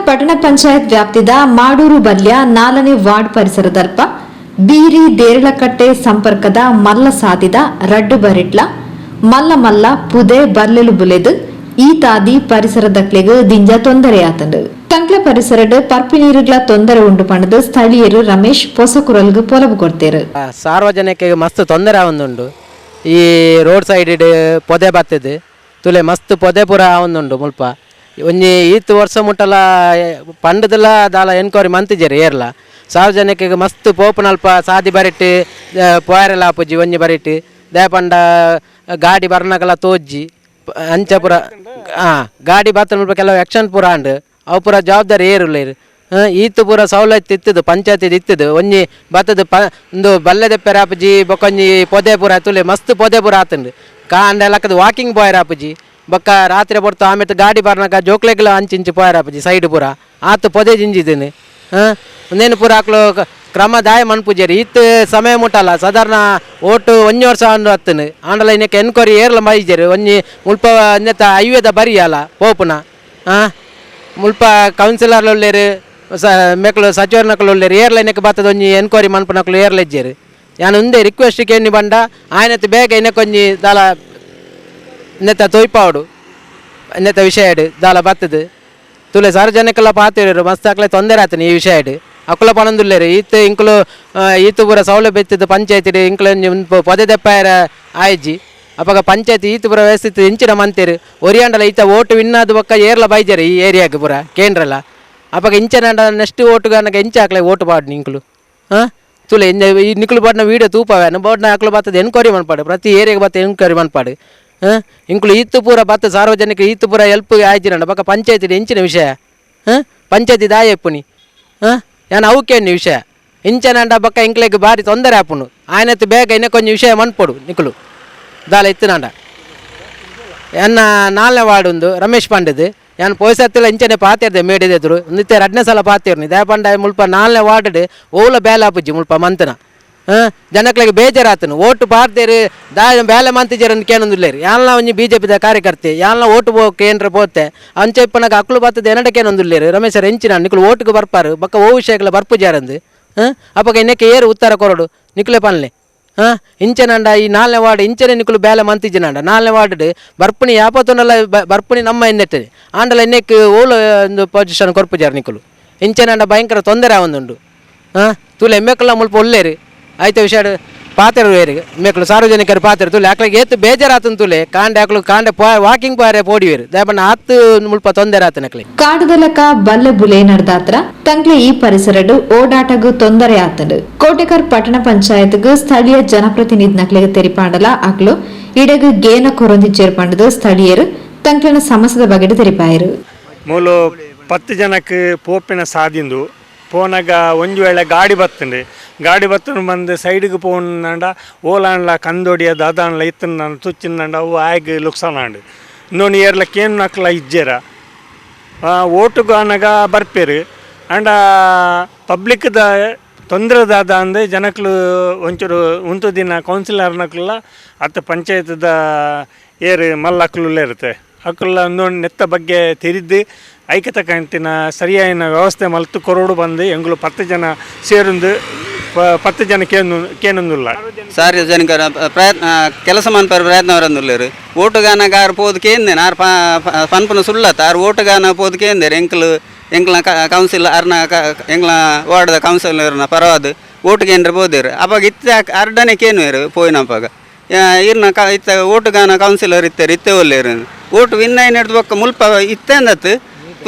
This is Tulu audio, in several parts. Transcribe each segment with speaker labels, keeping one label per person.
Speaker 1: ಪಟ್ಟಣ ಪಂಚಾಯತ್ ವ್ಯಾಪ್ತಿದ ಮಾಡೂರು ಬಲ್ಯ 4ನೇ ವಾರ್ಡ್ ಪರಿಸರದಲ್ಪ ಬೀರಿ ದೇರಳಕಟ್ಟೆ ಸಂಪರ್ಕದ ಮಲ್ಲ ಸಾದಿದ ರಡ್ಡು ಬರಿಟ್ಲ ಮಲ್ಲ ಮಲ್ಲ ಪುದೆ ಬರ್ಲೆಲು ಬುಲೆದು ಈ ತಾದಿ ಪರಿಸರದಕ್ಲೆಗ್ ದಿಂಜ ತೊಂದರೆಯಾತಂಡು. ತಂಕ್ಲೆ ಪರಿಸರಡ್ ಪರ್ಪಿ ನೀರುಗಳ ತೊಂದರೆ ಉಂಡು ಪಂಡದು ಸ್ಥಳೀಯರು ರಮೇಶ್ ಪೊಸಕುರಲ್ಗ್ ಪೊಲಬು ಕೊಡ್ತೇರು.
Speaker 2: ಸಾರ್ವಜನಿಕರಿಗೆ ಮಸ್ತ್ ತೊಂದರೆ ಆವೊಂದುಂಡು. ಈ ರೋಡ್ ಸೈಡ್ ಪೊದೆ ಬತ್ತದು ತುಲೆ ಮಸ್ತ್ ಪೊದೆ ಪೂರ ಆವೊಂದುಂಡು. ಮುಲ್ಪ ಒಂಜಿ ಈತ್ ವರ್ಷ ಮುಟ್ಟಲ ಪಂಡದಲ ದಾಲ ಎನ್ಕ್ವೈರಿ ಮಂತಿಜೆರ್ ಏರ್ಲ. ಸಾರ್ವಜನಿಕರಿಗೆ ಮಸ್ತ್ ಪೋಪುನಲ್ಪ ಸಾದಿ ಬರಿಟ್ ಪೋಯರೆಲ ಆಪುಜಿ. ಒಂಜಿ ಬರಿಟ್ ದಾಯೆ ಪಂಡ ಗಾಡಿ ಬರ್ನಗಲ ತೋಜ್ಜಿ ಅಂಚ ಪೂರ. ಗಾಡಿ ಬತ್ತ ಮುಲ್ಪ ಕೆಲವು ಆಕ್ಷನ್ ಪೂರ ಆಂಡ್. ಅವು ಪೂರ ಜವಾಬ್ದಾರಿ ಏರುಲ್ಲೆರ್? ಈತ್ ಪೂರ ಸವಲತ್ತು ಇತ್ತದು ಪಂಚಾಯತಿ ಇತ್ತದು. ಒಂಜಿ ಬತ್ತದು ಪ ಉಂದು ಬಲ್ಲೆ ದೆಪ್ಪೆರೆ ಆಪುಜಿ. ಬೊಕ್ಕ ಒಂಜಿ ಪೊದೆ ಪೂರ ತುಲೆ ಮಸ್ತ್ ಪೊದೆ ಪೂರ ಆತುಂಡು. ಕಾಂಡೆ ಲಕ್ಕದು ವಾಕಿಂಗ್ ಪೋಯೆರೆ ಆಪುಜಿ. ಬೊಕ್ಕ ರಾತ್ರಿ ಪೊರ್ತು ಆಮೇಲೆ ಗಾಡಿ ಬರ್ನಗ ಜೋಕ್ಲೆಗ್ಲ ಅಂಚಿ ಇಂಚಿ ಪೋಯೆರೆ ಆಪುಜಿ. ಸೈಡ್ ಪೂರ ಆತ್ ಪೊದೆ ಜಿಂಜಿದಿನಿ. ಉಂದೇನು ಪೂರ ಅಕ್ಲು ಕ್ರಮ ದಾಯ ಮನ್ಪುಜೆರ್ ಈತ್ ಸಮಯ ಮುಟ್ಟಲ್ಲ. ಸಾಧಾರಣ ಓಟು ಒಂಜಿ ವರ್ಷ ಅಂದು ಅತ್ತನು ಆಂಡಲ ಇನ್ನಕ್ಕೆ ಎನ್ಕ್ವೈರಿ ಏರ್ಲ ಮೈಜೆರ್. ಒಂಜಿ ಮುಲ್ಪ ನೆತ್ತ ಹೈವೇದ ಬರಿ ಅಲ್ಲ ಪೋಪುನ. ಮುಲ್ಪ ಕೌನ್ಸಿಲರ್ ಉಲ್ಲೆರ್, ಸ ಮೇಕುಲು ಸಚಿವರ್ನಕುಲು ಉಲ್ಲೆರ್. ಏರ್ಲ ಇನ್ನಕ್ಕೆ ಬತ್ತದ ಒಂಜಿ ಎನ್ಕ್ವೈರಿ ಮನ್ಪುನಕುಲು ಏರ್ಲ ಇಜ್ಜೆರ್. ಯಾನ್ ಉಂದೇ ರಿಕ್ವೆಸ್ಟ್ ಕೇನಿ ಬಂಡ ಆಯ್ನತ್ ಬೇಗ ಇನ್ನಕ್ಕೊಂಜಿ ದಾಲ ನೆತ್ತ ತೊಯ್ಪಾವಡು ನೆತ್ತ ವಿಷಯಡ್ ದಾಲ ಬತ್ತದು ತುಲೆ. ಸಾರ್ವಜನಿಕಲ ಪಾತೆರು ಮಸ್ತ್ ಅಕ್ಲೆ ತೊಂದರೆ ಆತನ ಈ ವಿಷಯಡ್. ಅಕುಲ ಪನೊಂದುಲ್ಲೆರ್ ಈತ್ ಇಂಕುಲು ಈತ್ ಪೂರ ಸೌಲಭ್ಯ ಇತ್ತದು ಪಂಚಾಯತಿಡ್ ಇಂಕ್ಲು ಒಂಜಿ ಪೊದೆ ದೆಪ್ಪಾಯರ ಆಯ್ಜಿ. ಅಪಗ ಪಂಚಾಯತಿ ಈತ್ ಪೂರ ವ್ಯವಸ್ಥಿತ ಇಂಚಿನ ಮಂತೆರ್ ಒರಿಯಾಂಡಲ ಈತ ಓಟು ವಿನ್ನಾದ ಬೊಕ್ಕ ಏರ್ಲ ಬೈಜೆರ್ ಈ ಏರಿಯಾಗ್ ಪೂರ ಕೇಂದ್ರಲ. ಅಪಗ ಇಂಚನ ನೆಕ್ಸ್ಟ್ ಓಟು ಅನಗ ಇಂಚ ಅಕ್ಲೆ ಓಟು ಪಾಡ್ನಿ ಇಂಕ್ಲು. ತುಲೆ ಈ ನಿಕುಲು ಪಾಡ್ನ ವೀಡಿಯೋ ತೂಪವೆ ಬೋಡ್ನ ಅಕ್ಲು ಬತ್ತದ ಎನ್ಕ್ವೈರಿ ಮನ್ಪಾಡು. ಪ್ರತಿ ಏರಿಯಾಗ್ ಬತ್ತ ಎನ್ಕ್ವೈರಿ ಮನ್ಪಾಡು. ಇಂಕುಲು ಈತ್ ಪೂರ ಬತ್ತ ಸಾರ್ವಜನಿಕ ಈತ್ ಪೂರ ಎಲ್ಪ್ ಆಯ್ಜಿರಂಡ ಬೊಕ್ಕ ಪಂಚಾಯತಿಡ್ ಎಂಚಿನ ವಿಷಯ? ಪಂಚಾಯತಿ ದಾಯ ಇಪ್ಪುನಿ? ಯಾನ್ ಅವು ಕೇನ್ನಿ ವಿಷಯ. ಇಂಚನಾಂಡ ಬೊಕ್ಕ ಇಂಕ್ಲೆಗ್ ಬಾರಿ ತೊಂದರೆ ಆಪುಂಡು. ಆಯ್ನತ್ ಬೇಗ ಇನ್ನಕ್ಕೊಂಜಿ ವಿಷಯ ಮನ್ಪೊಡು ನಿಕುಲು ದಾಲ ಇತ್ತಿನಾಂಡ. ಎನ್ನ 4ನೇ ವಾರ್ಡ್ ಉಂದು ರಮೇಶ್ ಪಂಡದು. ಯಾನ್ ಪೋಯ್ಸತ್ತಿಲ್ಲ ಇಂಚನೆ ಪಾತೆರ್ದೆ ಮೇಡಿದ ಎದುರು. ಒಂದಿತ್ತೆ ರಡ್ಡನೇ ಸಲ ಪಾತೆರ್ನಿ. ದಾಯೆ ಪಂಡ ಮುಲ್ಪ 4ನೇ ವಾರ್ಡ್ ಓಲ ಬೇಲೆ ಆಪುಜಿ ಮುಲ್ಪ ಮಂತನ. ಜನಕ್ಲೆಗ್ ಬೇಜಾರಾತನು. ಓಟು ಪಾಡ್ದೇರು ದಾಯ ಬೇಲೆ ಮಂತಿಜೆರ್ ಅಂದ್ ಕೇನೊಂದುಲ್ಲೆರ್. ಯಾನ್ಲ ಒಂಜಿ ಬಿಜೆಪಿದ ಕಾರ್ಯಕರ್ತೆ. ಯಾನ್ಲ ಓಟು ಕೇಂದ್ರ ಪೋತೆ. ಅಂಚ ಇಪ್ಪುನಗ ಅಕ್ಲು ಬತ್ತದ ಎನಡ ಕೇನೊಂದುಲ್ಲೆರ್, ರಮೇಶರ್ ಎಂಚಿನ ನಿಕುಲು ಓಟುಗು ಬರ್ಪಾರು ಬೊಕ್ಕ ಓ ವಿಷಯಕ್ಲ ಬರ್ಪುಜಾರಂದು. ಅಪಗ ಇನ್ನಕ್ಕೆ ಏರು ಉತ್ತರ ಕೊರಡು ನಿಕುಲೆ ಪನ್ಲೆ. ಇಂಚೆನಾಂಡ ಈ 4ನೇ ವಾರ್ಡ್ ಇಂಚನೆ ನಿಕುಲು ಬೇಲೆ ಮಂತಿಜಿನಾಂಡ 4ನೇ ವಾರ್ಡ್ ಬರ್ಪುನಿ ಯಾಪತ್ತುಂಡಲ ಬರ್ಪುನಿ ನಮ್ಮ ಎನ್ನೆತ್ತೆ ಆಂಡಲ ಇನ್ನೆಕ್ ಓಲ ಒಂದು ಪೊಸಿಷನ್ ಕೊರ್ಪುಜಾರ್ ನಿಕುಲು. ಇಂಚೆನಾಂಡ ಭಯಂಕರ ತೊಂದರೆ ಆವೊಂದುಂಡು. ತೂಲೆ ಎಮ್ಮೆಕುಲ ಮುಲ್ಪ ಉಲ್ಲೇರು. ಐತ ವಿಷಯ ಪಾತೆರು ಬೇರೆ ಮೇಕುಲು ಸಾರ್ವಜನಿಕರು ಪಾತೆರು. ತುಲೆ ಅಕ್ಲೆಗ್ ಏತ್ ಬೇಜಾರಾತನ್ ತುಲೆ. ಕಾಂಡೆ ಅಕ್ಲು ಕಾಂಡೆ ವಾಕಿಂಗ್ ಪೋಯರೆ ಪೋಡಿವೇರು. ದಾಯೆ ಆತ್ ಮುಲ್ಪ ತೊಂದರೆ ಆತನ ಅಕ್ಲೆಗ್.
Speaker 1: ಕಾಡುದಲಕ ಬಲ್ಲೆ ಬುಲೆ ನಡ್ದಾತ್ರ ತಂಗ್ಲೆ ಈ ಪರಿಸರಡು ಓಡಾಟಗು ತೊಂದರೆ ಆತಂಡು. ಕೋಟೆಕರ್ ಪಟ್ಟಣ ಪಂಚಾಯತ್ಗ್ ಸ್ಥಳೀಯ ಜನಪ್ರತಿನಿಧಿನಕ್ಲೆಗ್ ತೆರಿಪಾಂಡಲ ಅಕ್ಲು ಇಡಗ್ ಗೇನ ಕೊರೊಂದಿ ಪಂಡದು ಸ್ಥಳೀಯರು ತಂಕ್ಲೆನ ಸಮಸ್ಯೆದ ಬಗೆಡ್ ತೆರಿಪಾಯರು.
Speaker 3: ಮೂಲು 10 ಜನಕ್ಕೆ ಪೋಪಿನ ಸಾದಿಂದು. ಪೋನಾಗ ಒಂಜಿ ವೇಳೆ ಗಾಡಿ ಬತ್ತಂಡು, ಗಾಡಿ ಬತ್ತಂಡು ಬಂದು ಸೈಡ್ಗೆ ಪೋಂಡ ಓಲಾಂಡ್ಲ ಕಂದೋಡಿಯ ದಾದಾಂಡ್ಲ ಇತ್ತಂಡ ತುಚ್ಚಿಂದಂಡ ಅವು ಆಯ್ಗ್ ಲುಕ್ಸಾನ್ ಆಂಡ್. ಇನ್ನೊಂದು ಏರ್ಲ ಕೇನ್ ನಕ್ಲ ಇಜ್ಜೆರ. ಓಟುಗು ಆನಗ ಬರ್ಪೇರು. ಆಂಡ ಪಬ್ಲಿಕ್ದ ತೊಂದರೆ ದಾದ ಅಂದೆ ಜನಕ್ಲು ಒಂಚೂರು ಉಂತು ದಿನ ಕೌನ್ಸಿಲರ್ನಕ್ಲ ಅತ್ತ ಪಂಚಾಯತ್ದ ಏರು ಮಲ್ಲ ಅಕ್ಲುಲ್ಲ ಇರುತ್ತೆ ಅಕ್ಲ ಒಂದೊಂದು ನೆತ್ತ ಬಗ್ಗೆ ತೆರಿದು ಐಕತಕ್ಕಂತಿನ ಸರಿಯಾಯಿನ ವ್ಯವಸ್ಥೆ ಮಲ್ತು ಕೊರೋಡು ಬಂದು ಎಂಗುಲು 10 ಜನ ಸೇರುಂದು 10 ಜನ ಕೇನೊಂದುಲ್ಲ.
Speaker 4: ಸಾರ್ವಜನಿಕರ ಪ್ರಯತ್ನ ಕೆಲಸ ಮನ್ಪರ ಪ್ರಯತ್ನ ಬರಂದುಲ್ಲೆರ್. ಓಟುಗಾನ ಆರ್ ಪೋದು ಕೇಂದೇನೆ. ಆರ್ ಪನ್ಪುನ ಸುಳ್ಳತ್ತ. ಆರ್ ಓಟುಗಾನ ಪೋದು ಕೇಂದೇರು ಎಂಕ್ಲು ಎಂಕ್ಲ ಕೌನ್ಸಿಲ್ ಅರ್ನ ಎಂಕ್ಲ ವಾರ್ಡ್ದ ಕೌನ್ಸಿಲರ್ನ ಪರವಾದ್ ಓಟು ಕೇಂದ್ರ ಪೋದೇರು. ಅವಾಗ ಇತ್ತೆ ಅರ್ಡನೆ ಕೇನುವೆರು ಪೋಯಿನಪಗ ಇರ್ನ ಕ ಇತ್ತ ಓಟುಗಾನ ಕೌನ್ಸಿಲರ್ ಇತ್ತೆರ್ ಇತ್ತೆ ಒಲ್ಲೇರು. ಓಟು ವಿನ್ ಆಯಿನೆಡ್ದ್ ಬೊಕ್ಕ ಮುಲ್ಪ ಇತ್ತೆ ಅಂದತ್ತು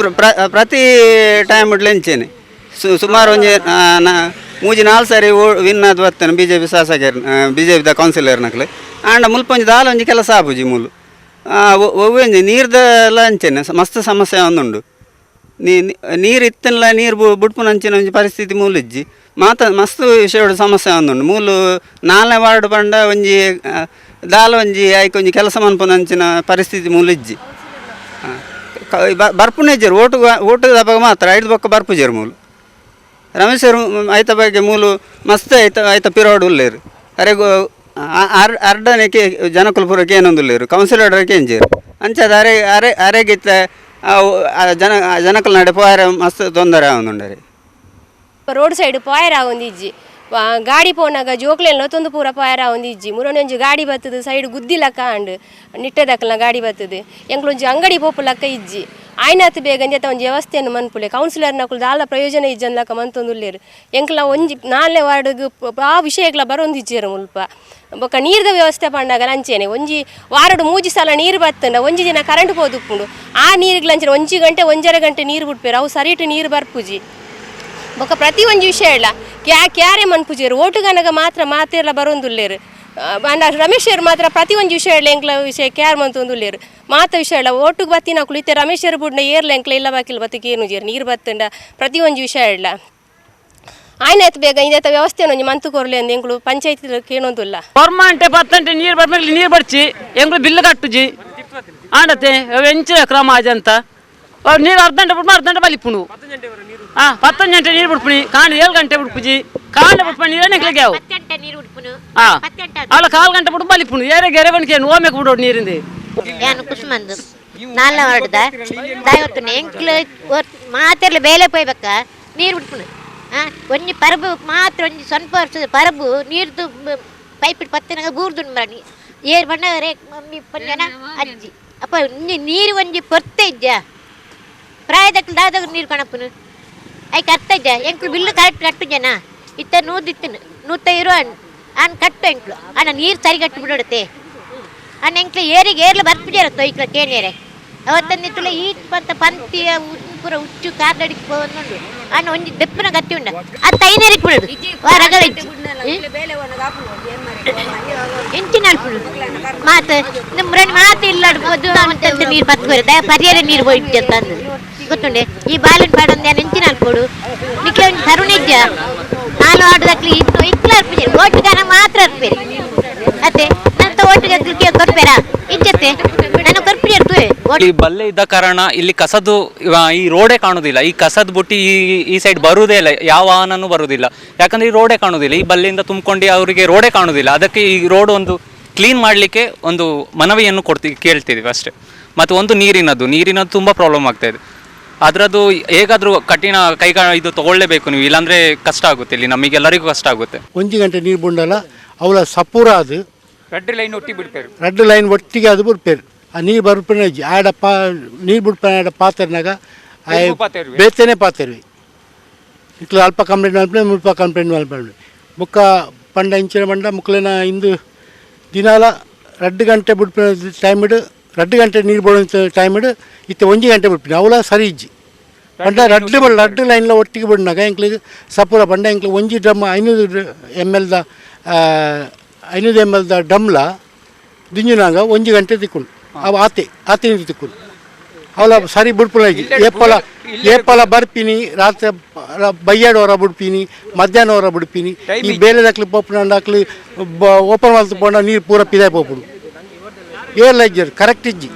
Speaker 4: ಪ್ರತಿ ಟೈಮ್ ಎಂಚೇನೆ ಸುಮಾರು ಒಂಜಿ ಮೂಜಿ ನಾಲ್ ಸಾರಿ ವಿನ್ ಆದ್ ಬತ್ತೇನೆ ಬಿಜೆಪಿ ಶಾಸಕರ್ ಬಿಜೆಪಿದ ಕೌನ್ಸಿಲರ್ನಕ್ಲು. ಆಂಡ ಮುಲ್ಪ ಒಂಜಿ ದಾಲ ಒಂಜಿ ಕೆಲಸ ಆಪುಜಿ ಮೂಲು. ಒವ್ವೆ ಒಂಜಿ ನೀರ್ದೆಲ್ಲ ಅಂಚೆನೆ ಮಸ್ತ್ ಸಮಸ್ಯೆ ಒಂದುಂಡು. ನೀರು ಇತ್ತನ್ಲ ನೀರು ಬುಡ್ಪುನಂಚಿನ ಒಂಜಿ ಪರಿಸ್ಥಿತಿ ಮೂಲಿಜ್ಜಿ. ಮಾತ ಮಸ್ತ್ ವಿಷಯಡ್ ಸಮಸ್ಯೆ ಒಂದುಂಡು. ಮೂಲು 4ನೇ ವಾರ್ಡ್ ಪಂಡ ಒಂಜಿ ದಾಲ ಒಂಜಿ ಐಕ್ ಒಂಜಿ ಕೆಲಸ ಮನ್ಪುನಂಚಿನ ಪರಿಸ್ಥಿತಿ ಮೂಲಿಜ್ಜಿ. ಬರ್ಪುನೆಜ್ಜೆರ್ ಓಟು ಓಟು ದಪಗ ಮಾತ್ರ. ಐದು ಬೊಕ್ಕ ಬರ್ಪುಜೆರ್ ಮೂಲು. ರಮೇಶ್ ಐತ ಬಗ್ಗೆ ಮೂಲು ಮಸ್ತ್ ಐತ ಐತ ಪಿರೋಡ್ ಉಲ್ಲೇರು. ಅರೆಗು ಅರ್ಡನೆ ಕೆ ಜನಕುಲು ಪೂರ ಕೇನೊಂದುಲ್ಲೇರು. ಕೌನ್ಸಿಲರ್ ಕೇಂಜೇರು ಅಂಚದ ಅರೆ ಅರೆ ಅರೆಗಿತ್ತ. ಆ ಜನಕುಲು ನಡೆ ಪೋಯರೆ ಮಸ್ತ್ ತೊಂದರೆ ಆವೊಂದುಂಡರೆ.
Speaker 5: Road side ಪೋಯರ ಆವೊಂದಿಜ್ಜಿ. ಗಾಡಿ ಪೋನಾಗ ಜೋಕ್ಲೆನ್ ಲೊತ್ತೊಂದು ಪೂರ ಪೋಯರ ಆವೊಂದಿಜ್ಜಿ. ಮುರೊಂಜಿ ಗಾಡಿ ಬತ್ತದು ಸೈಡ್ ಗುದ್ದಿಲಕ್ಕ ಆಂಡ್, ನಿಟ್ಟೆದಕ್ಕಲ್ನ ಗಾಡಿ ಬತ್ತದು. ಎಂಕ್ಲೊಂಜಿ ಅಂಗಡಿ ಪೋಪುಲಕ್ಕ ಇಜ್ಜಿ. ಆಯ್ನಾತ್ ಬೇಗ ಅಂಜೆತ ಒಂಜಿ ವ್ಯವಸ್ಥೆಯನ್ನು ಮನ್ಪುಲೆ. ಕೌನ್ಸಿಲರ್ನಕುಲು ದಾಲ ಪ್ರಯೋಜನ ಇಜ್ಜನ್ಲಕ್ಕ ಮಂತೊಂದುಲ್ಲೆರ್. ಎಂಕ್ಲ ಒಂಜಿ ನಾಲ್ನೇ ವಾರ್ಡ್ಗ್ ಆ ವಿಷಯಕ್ಲ ಬರೊಂದಿಜ್ಜೆರ್ ಮುಲ್ಪ. ಬೊಕ್ಕ ನೀರ್ದ ವ್ಯವಸ್ಥೆ ಪಂಡಾಗ ಅಂಚೆನೆ ಒಂಜಿ ವಾರಡ್ 3 ಸಲ ನೀರು ಬತ್ತಂಡ ಒಂಜಿ ದಿನ ಕರೆಂಟ್ ಪೋದುಪ್ಪುಂಡು. ಆ ನೀರುಗ್ಲ ಅಂಚನೆ 1 ಗಂಟೆ 1.5 ಗಂಟೆ ನೀರು ಬಿಡ್ಪೇರು, ಅವು ಸರಿಟ್ ನೀರು ಬರ್ಪುಜಿ. ಬೊಕ್ಕ ಪ್ರತಿ ಒಂಜಿ ವಿಷಯ ಇಲ್ಲ ಕ್ಯಾರೆ ಮನ್ಪುಜೆರ್. ಓಟುಗನಗ ಮಾತ್ರ ಮಾತೆರ್ಲ ಬರೊಂದುಲ್ಲೆರ್. ಅಂಡ ರಮೇಶರ್ ಮಾತ್ರ ಪ್ರತಿ ಒಂಜಿ ವಿಷಯ ಇಲ್ಲ ಎಂಕ್ಲ ವಿಷಯ ಕ್ಯಾರ್ ಮಂತೊಂದುಲ್ಲೆರ್. ಮಾತ ವಿಷಯ ಇಲ್ಲ ಓಟುಗ್ ಬತ್ತಿನಕುಲು ಇತ್ತೆ ರಮೇಶರ್ ಬುಡ್ನ ಏರ್ಲ ಎಂಕ್ಲ ಇಲ್ಲ ಬಾಕಿಲ್ ಬತ್ತಿಗೆ ಏನು ಜೇರ್ ನೀರು ಬತ್ತಂಡ ಪ್ರತಿ ಒಂಜಿ ವಿಷಯ ಇಲ್ಲ. ಆಯ್ನಾಯ್ತು ಬೇಗ ಇಂದೆತ ವ್ಯವಸ್ಥೆ ಒಂಜಿ ಮಂತು ಕೊರ್ಲೆ ಅಂದ್ ಎಂಕ್ಲು ಪಂಚಾಯತ್ ಕೇಳೊಂದುಲ್ಲ.
Speaker 6: ಗೌರ್ಮೆಂಟ್ ಪತ್ತಂಟೆ ನೀರು ಬರ್ಮೇಲೆ ನೀರು ಬರ್ಚಿ ಎಂಕ್ಲು ಬಿಲ್ಲು ಕಟ್ಟುಜಿ ಆಂಡತೆ ಎಂಚಿನ ಕ್ರಮ ಆಜಂತ. ಅವ್ರು ನೀರು ಅರ್ಧ ಗಂಟೆ ಬಿಟ್ಟು ಅರ್ಧ ಗಂಟೆ ಬಲಿಪುಂಡು. 10 ಗಂಟೆ ನೀರು ಬಿಡ್ಪುಣಿ, ಕಾಂಡ 7 ಗಂಟೆ ಬಿಡ್ಪುಜಿ, ಕಾಂಡ ಬಿಡ್ಪುಣಿ ನೀರೇ ಎಂಕ್ಲಿಗೆ ಯಾವು ಅಲ್ಲ ಕಾಲು ಗಂಟೆ ಬಿಟ್ಟು ಬಲಿಪುಂಡು. ಏರೆ ಗೆರೆ ಬಣಿಕೆ ಓಮೆಕ್ ಬಿಡೋಡು ನೀರಿಂದ.
Speaker 7: ಯಾನು ಕುಸುಮಂದು ನಾಲ್ನ ವಾರ್ಡ್ದ ದಾಯವತ್ತುನೆ ಎಂಕ್ಲು ಮಾತೆರ್ಲ ಬೇಲೆ ಪೋಯ್ಬೇಕ ನೀರು ಬಿಡ್ಪುಣು. ಒಂಜಿ ಪರಬು ಮಾತ್ರ ಒಂಜಿ ಸ್ವಲ್ಪ ವರ್ಷದ ಪರಬು ನೀರ್ದು ಪೈಪ್ ಪತ್ತಿನಾಗ ಬೂರ್ದುಂಡು ಮರಣಿ ಏರ್ ಬಣ್ಣ ರೇ ಮಮ್ಮಿ ಪಂಜನ ಅಜ್ಜಿ ಅಪ್ಪ ನೀರು ಒಂಜಿ ಪೊರ್ತೆ ಇಜ್ಜ ಪ್ರಾಯದಕ್ಲು ದಾದಾಗ ನೀರು ಕಣಪ್ಪನು ಐಕ್ ಅರ್ಥ ಇಜ್ಜ. ಎಂಕ್ಲು ಬಿಲ್ಲು ಕರೆಕ್ಟ್ ಕಟ್ಟು ಜನ ಇತ್ತ ನೂದಿತ್ತನು 150 ಅನ್ ಕಟ್ಟು ಎಂಕ್ಲು ಅಣ್ಣ ನೀರು ಸರಿ ಕಟ್ಟು ಬಿಡೋಡತೆ ಅಣ್ಣ. ಎಂಕ್ಲು ಏರಿಗೆ ಏರ್ಲ ಬರ್ಪುಜಾರ ತೊಯ್ಕ್ಲ ಕೇಣಿಯರೆ ಅವತ್ತಂದಿತ್ತುಲ ಈ ಪಂತ ಪಂತಿಯ ಪೂರ ಹುಚ್ಚು ಕಾರ್ದಡಿಗೆ ಪೋವೊಂದುಂಡು ಅಣ್ಣ. ಒಂಜಿ ದೆಪ್ಪುನ ಗತ್ತಿ ಉಂಡ ಅದು ತೈನೇರಿಗೆ ಬಿಡೋದು ರಗಳೆ ಎಂಚಿನ ಅಲ್ಪುಡು ಮಾತು ಮುರಣಿ ಮಾತು ಇಲ್ಲಾಡ್ಬೋದು ಅಂತಂತ ನೀರು ಪತ್ಕೋರೆ ದಯ ಪರಿಯರ ನೀರು ಹೋಯ್ತು ಅಂತ ಅಂದು ಗೊತ್ತುಂಡೆ. ಈ ಬಾಲಿನ ಪಾಡೊಂದು ನಾನು ಎಂಚಿನ ಅಲ್ಪೋಡು ನಿಕ್ಲೆ ಒಂಜಿ ಕರುಣಿಜ್ಜ ನಾಲ್ ವಾರ್ಡ್ದಕ್ಲು ಇತ್ತು ಇಕ್ಲ ಅರ್ಪಿಜೆ ಓಟುಗಾನ ಮಾತ್ರ ಅರ್ಪೇರಿ ಅತ್ತೆ ನಂತ ಓಟುಗೆ ಕೊರ್ಪೇರಾ ಇಜ್ಜತ್ತೆ ನಾನು ಕೊರ್ಪಿಜೆ ತೂವೆ.
Speaker 8: ಇಲ್ಲಿ ಬಲ್ಲೆ ಇದ್ದ ಕಾರಣ ಇಲ್ಲಿ ಕಸದು ಈ ರೋಡೇ ಕಾಣುದಿಲ್ಲ. ಈ ಕಸದ ಬುಟ್ಟಿ ಈ ಸೈಡ್ ಬರುವುದೇ ಇಲ್ಲ, ಯಾವ ವಾಹನನೂ ಬರುವುದಿಲ್ಲ. ಯಾಕಂದ್ರೆ ಈ ರೋಡೇ ಕಾಣುದಿಲ್ಲ, ಈ ಬಲ್ಲೆಯಿಂದ ತುಂಬಿಕೊಂಡು ಅವರಿಗೆ ರೋಡೇ ಕಾಣುದಿಲ್ಲ. ಅದಕ್ಕೆ ಈ ರೋಡ್ ಒಂದು ಕ್ಲೀನ್ ಮಾಡಲಿಕ್ಕೆ ಒಂದು ಮನವಿಯನ್ನು ಕೇಳ್ತಿದ್ದೀವಿ ಅಷ್ಟೇ. ಮತ್ತು ಒಂದು ನೀರಿನದ್ದು ತುಂಬ ಪ್ರಾಬ್ಲಮ್ ಆಗ್ತಾ ಇದೆ. ಅದರದ್ದು ಹೇಗಾದರೂ ಕಠಿಣ ಕೈಗ ಇದು ತಗೊಳ್ಳೇಬೇಕು ನೀವು, ಇಲ್ಲಾಂದರೆ ಕಷ್ಟ ಆಗುತ್ತೆ, ಇಲ್ಲಿ ನಮಗೆಲ್ಲರಿಗೂ ಕಷ್ಟ ಆಗುತ್ತೆ.
Speaker 9: 1 ಗಂಟೆ ನೀರು ಬುಂಡಲ ಅವಳ ಸಪೂರ ಅದು
Speaker 10: ರಡ್ಡು ಲೈನ್ ಒಟ್ಟಿ ಬಿಡ್ಪೇರು,
Speaker 9: ರಡ್ಡು ಲೈನ್ ಒಟ್ಟಿಗೆ ಅದು ಬಿಡ್ಪೇರು. ಆ ನೀರು ಬರ್ಪನೆ ಆಡ ಪಾ ನೀರು ಬಿಡ್ಪನೆ ಆಡ ಪಾತೆರ್ನಾಗ ಬೇತೇನೆ ಪಾತೆರ್ವಿ. ಇಕ್ಲು ಅಲ್ಪ ಕಂಪ್ಲೇಂಟ್ ಮಲ್ಪನೆ ಮುಲ್ಪ ಕಂಪ್ಲೇಂಟ್ ಮಲ್ಪನೆ ಬೊಕ್ಕ ಪಂಡ ಇಂಚಿನ ಪಂಡ ಮುಕ್ಲೆನ ಇಂದು ದಿನಾಲ 2 ಗಂಟೆ ಬಿಡ್ಪಿನ ಟೈಮ್ ಇಡು 2 ಗಂಟೆ ನೀರು ಬೋಡ ಟೈಮ್ ಇಡು ಇತ್ತೆ 1 ಗಂಟೆ ಬಿಡ್ಪಿನ ಅವಳ ಸರಿ ಇಜ್ಜಿ. ಪಂಡ ರಡ್ಡು ಲೈನ್ಲ ಒಟ್ಟಿಗೆ ಬಿಡ್ನಾಗ ಎಂಕ್ಲಿಗೆ ಸಪೂರ ಪಂಡ ಎಂಕ್ಲು ಒಂಜಿ ಡ್ರಮ್ 500 ಎಮ್ ಎಲ್ದ 500 ಎಮ್ ಎಲ್ದ ಡ್ರಮ್ಲ ದಿಂಜಿನಾಗ 1 ಗಂಟೆ ತಿಕ್ಕೊಂಡು ಅವು ಆತೆ ಆತೆ ನೀರು ತಿಕ್ಕೊಂಡು ಅವಳ ಸರಿ ಬಿಡ್ಪುಲ ಏಪಲ ಏಪಲ ಬರ್ಪಿನಿ ರಾತ್ರಿ ಬಯ್ಯಾಡೋರ ಬಿಡ್ಪಿನಿ ಮಧ್ಯಾಹ್ನ ಹೊರ ಬಿಡ್ಪಿನಿ. ಈ ಬೇಲೆ ದಕ್ಲಿ ಪೋಪುನ ಹಾಕ್ಲಿ ಓಪನ್ ಮಲ್ತು ಪೋಂಡ ನೀರು ಪೂರ ಪಿದಾಯ್ ಪೋಪುಡು. ಏರ್ಲ ಇಜ್ಜರು ಕರೆಕ್ಟ್ ಇಜ್ಜಿ,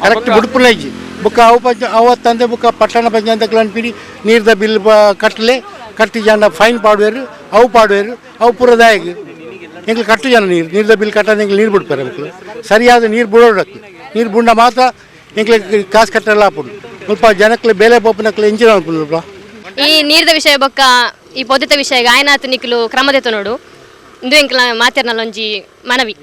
Speaker 9: ಕರೆಕ್ಟ್ ಬಿಡ್ಪುಲ ಇಜ್ಜಿ. ಬುಕ್ಕ ಅವು ಪಂಚ ಅವತ್ತಂದೆ ಬುಕ್ಕ ಪಟ್ಟಣ ಪಂಚಾಯತ್ ಅನ್ಪಿನಿ ನೀರ್ದ ಬಿಲ್ ಕಟ್ಟಲೆ ಕಟ್ಟಿ ಜನ ಫೈನ್ ಪಾಡುವೇರು ಅವು ಪಾಡುವೇರು ಅವು ಪೂರ ದಾಯಕ್ ಎಂಗ್ಲು ಕಟ್ಟು ಜನ ನೀರು ನೀರ್ದ ಬಿಲ್ ಕಟ್ಟದ ಎಂಗ್ಲು ನೀರು ಬಿಡ್ತಾರೆ ಮಕ್ಕಳು ಸರಿಯಾದ ನೀರು ಬಿಡೋಡಕ್ಕೆ ನೀರು ಬುಂಡ ಮಾತ್ರ ಎಂಗ್ಲಿಗೆ ಕಾಸು ಕಟ್ಟಲ್ಲ ಆಪುಂಡು. ಸ್ವಲ್ಪ ಜನಕ್ಕೆ ಬೇಲೆ ಪೋಪನಕ್ಲೆ ಇಂಜಿನ್ ಅನ್ಪುಂಡು.
Speaker 5: ಈ ನೀರ್ದ ವಿಷಯ ಬೊಕ್ಕ ಈ ಪೊದೆತ ವಿಷಯ ಆಯ್ನಾತ್ ನಿಕ್ಲು ಕ್ರಮದೆತ ನೋಡು ಇಂದು ಎಂಕ್ಲ ಮಾತೆರ್ನಲ್ಲ ಒಂಜಿ ಮನವಿ.